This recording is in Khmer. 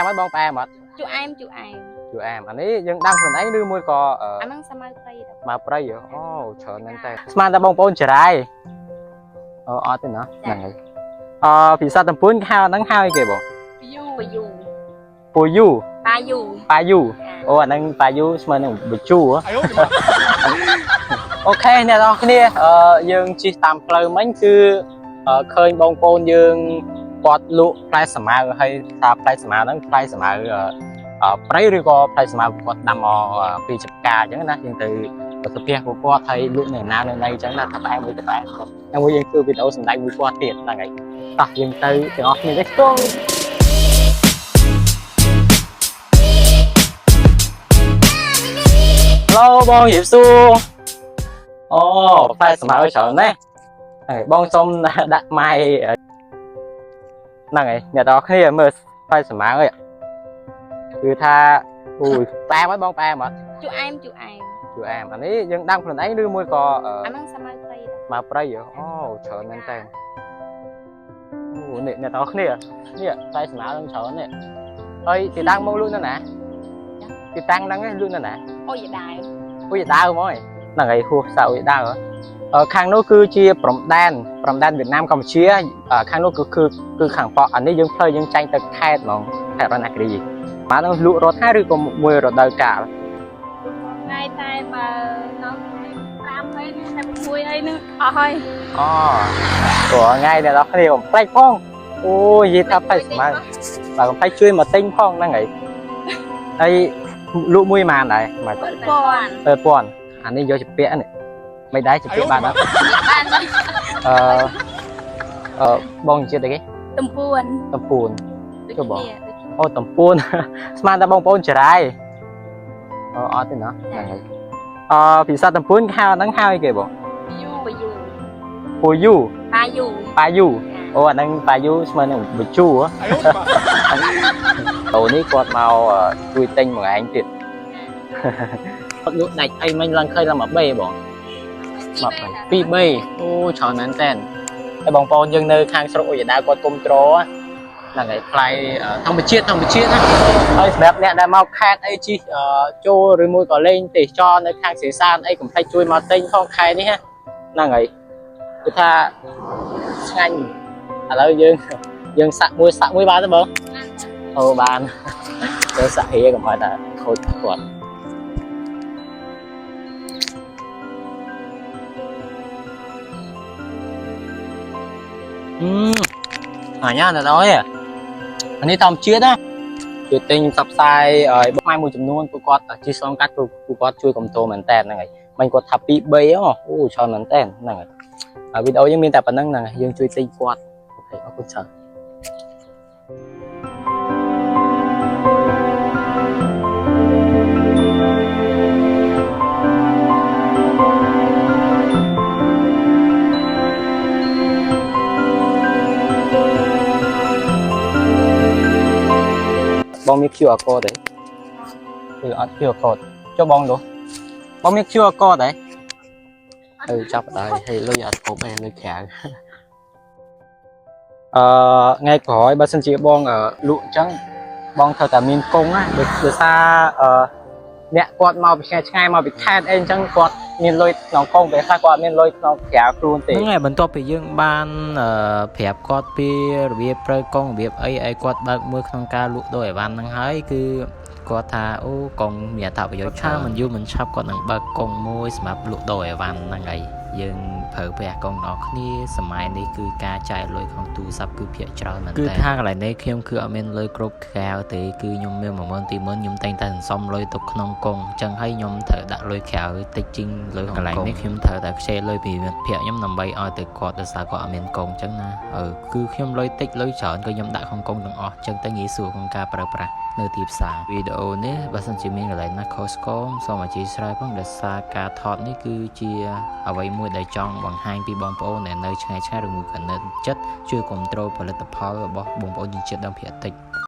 មអត់បងផ្អែមអត់ ជូរអែមជូរអែម ជូរអែមអានេះយើងដាំខ្លួនឯងឬមួយក៏អឺ អាហ្នឹងសាម៉ៅព្រៃទៅ មកព្រៃហ៎អូច្រើនមែនតើស្មានតែបងប្អូនចរាយអូអត់ទេណាហ្នឹងហើយអឺភាសាតំពួនគេហៅអាហ្នឹងហៅអីគេបង យូយូ ពូយូ ប៉ាយូ ប៉ាយូអូអាហ្នឹងប៉ាយូស្មើនឹងបជូហ៎ 哎呦我的妈！ OK អ្នកនរគ្នាអឺយើងជិះតាមផ្លូវមិញគឺអឺឃើញបងប្អូនយើងគាត់លក់ផ្លែសាម៉ាវហើយថាផ្លែសាម៉ាវហ្នឹងផ្លែសាម៉ាវអឺអឺព្រៃឬក៏ផ្លែសាម៉ាវគាត់ដាំមកអឺពីចំការអញ្ចឹងណាយើងទៅទៅផ្ទះពួកគាត់ហើយលក់នៅណានៅណីអញ្ចឹងណាថាផ្អែមមួយទៅផ្អែមគាត់ហើយមួយយើងធ្វើវីដេអូសម្ដែងមួយគាត់ទៀតហ្នឹងហើយតោះយើងទៅទាំងអស់គ្នា Let's go. Hello បងជម្រាបសួរអូផ្លែស្មៅច្រើនណាស់ហើយបងសុំដាក់ម៉ែហ្នឹងហើយអ្នកទាំងអស់គ្នាមើលផ្លែស្មៅហ្នឹងគឺថាអូយផ្អែមអត់បងផ្អែមអត់ ជូរអែមជូរអែម ជូរអែមអានេះយើងដាំខ្លួនឯងឬមួយក៏អឺ អាហ្នឹងសាម៉ៅព្រៃទៅ មកព្រៃហ៎អូច្រើនមែនតើអូនេះអ្នកទាំងអស់គ្នានេះផ្លែស្មៅហ្នឹងច្រើននេះហើយទីតាំងមកលក់នៅណាទីតាំងហ្នឹងឯងលក់នៅណា អូយដែរ អ៊ុយដាវហ្មងហ្នឹងហើយហួសសៅអ៊ុយដាវអឺខាងនោះគឺជាព្រំដែនព្រំដែនវៀតណាមកម្ពុជាអឺខាងនោះគឺគឺគឺខាងប៉ក់អានេះយើងផ្លូវយើងចាញ់ទៅខេត្តហ្មងខេត្តរតនគិរីបាទនោះលក់រត់ហើយឬក៏មួយរដូវកាល ថ្ងៃតែបើដល់5ហើយតែ6អីហ្នឹងអស់ហើយ អូព្រោះថ្ងៃអ្នកនរគ្នាកុំភ្លេចផងអូយនិយាយថាផ្លែស្មៅបាទកុំភ្លេចជួយមកទិញផងហ្នឹងហើយហើយលក់មួយម៉ានដែរមក ពាន់ 1000អានេះយកជាពាក់នេះមិនដែរជាពាក់បានអត់ បាន អឺអឺបងជាតិអីគេ ទំពួន តំពួន ដូច ចុះបង គ្នាដូចគ្នា អូតំពួន ស្មានតែបងប្អូនចរាយអូអត់ទេណាហ្នឹងហើយអឺភាសាតំពួនគេហៅអាហ្នឹងហៅអីគេបង យូយូ ពូយូ ប៉ាយូ ប៉ាយូអូអាហ្នឹងប៉ាយូស្មើនឹងបជូហ៎ 哎呦我的妈！ អូនេះគាត់មកអឺជួយទិញមួយឯងទៀតគាត់លក់ដាច់អីមិញឡើងឃើញឡើងមកបេបងមកបេពីរបេអូច្រើនមែនតើហើយបងប្អូនយើងនៅខាងស្រុកអ៊ុយដាវគាត់គុំត្រហ្នឹងហើយផ្លែអឺធម្មជាតិធម្មជាតិណាហើយសម្រាប់អ្នកដែលមកខេត្តអីជីអឺចូលឬមួយក៏លេងទេសចរនៅខាងសេសានអីកុំភ្លេចជួយមកទិញផងខែនេះណាហ្នឹងហើយគឺថាឆ្ងាញ់ឥឡូវយើងយើងសាក់មួយសាក់មួយបានទេបងអូបាន ទៅសាក់ហៀកុំឲ្យតែខូចគាត់អឺអញ្ញាទៅដល់អានេះធម្មជាតិណាជួយទិញផ្សព្វផ្សាយឲ្យបងម៉ែមួយចំនួនពួកគាត់ជិះឆ្លងកាត់ពួកគាត់ជួយគ្រប់គ្រងមែនតើហ្នឹងហើយមិនគាត់ថា2 3អូច្រើនមែនតើហ្នឹងហើយហើយវីដេអូយើងមានតែប៉ុណ្្នឹងហ្នឹងហើយយើងជួយទិញគាត់ OK អរគុណច្រើនបងមាន QR code ទេគឺអត់ QR code ចុះបងនោះបងមាន QR code ទេអឺចាប់ដែរហើយលុយអត់គ្រប់ទេលុយក្រៅអឺថ្ងៃក្រោយបើសិនជាបងអឺលក់អញ្ចឹងបងត្រូវតែមានកងណាដោយសារអឺអ្នកគាត់មកពីឆ្ងាយឆ្ងាយមកពីខេត្តអីអញ្ចឹងគាត់មានលុយក្នុងកងពេលខ្លះគាត់អត់មានលុយក្នុងក្រៅខ្លួនទេ ហ្នឹងហើយបន្ទាប់ពីយើងបានអឺប្រាប់គាត់ពីរបៀបប្រើកុងរបៀបអីឲ្យគាត់បើកមើលក្នុងការលក់ដូរអីវ៉ាន់ហ្នឹងហើយគឺគាត់ថាអូកុងមានអត្ថប្រយោជន៍ច្រើនមិនយូរមិនឆាប់គាត់នឹងបើកកុងមួយសម្រាប់លក់ដូរអីវ៉ាន់ហ្នឹងហើយយើងប្រើប្រាស់កុងដល់គ្នាសម័យនេះគឺការចាយលុយក្នុងទូរស័ព្ទគឺភាគច្រើនមែនតើគឺថាកន្លែងនេះខ្ញុំគឺអត់មានលុយគ្រប់ក្រៅទេគឺខ្ញុំមាន10000 20000ខ្ញុំតែងតែសន្សំលុយទុកក្នុងកុងអញ្ចឹងហើយខ្ញុំត្រូវដាក់លុយក្រៅតិចជាងលុយក្នុងកន្លែងនេះខ្ញុំត្រូវតែខ្ចីលុយពីមិត្តភ័ក្តិខ្ញុំដើម្បីឲ្យទៅគាត់ដោយសារគាត់អត់មានកុងអញ្ចឹងណាអឺគឺខ្ញុំលុយតិចលុយច្រើនក៏ខ្ញុំដាក់ក្នុងកុងទាំងអស់អញ្ចឹងទៅងាយស្រួលក្នុងការប្រើប្រាស់នៅទីផ្សារវីដេអូនេះបើសិនជាមានកន្លែងណាខុសឆ្គងសូមអធិស្ឋានផងដោយសារការថតនេះគឺជាអ្វីមួយដែលចង់បង្ហាញពីបងប្អូនដែលនៅឆ្ងាយឆ្ងាយឬមួយក៏នៅចិត្តជួយគ្រប់គ្រងផលិតផលរបស់បងប្អូនជនជាតិដើមភាគតិច។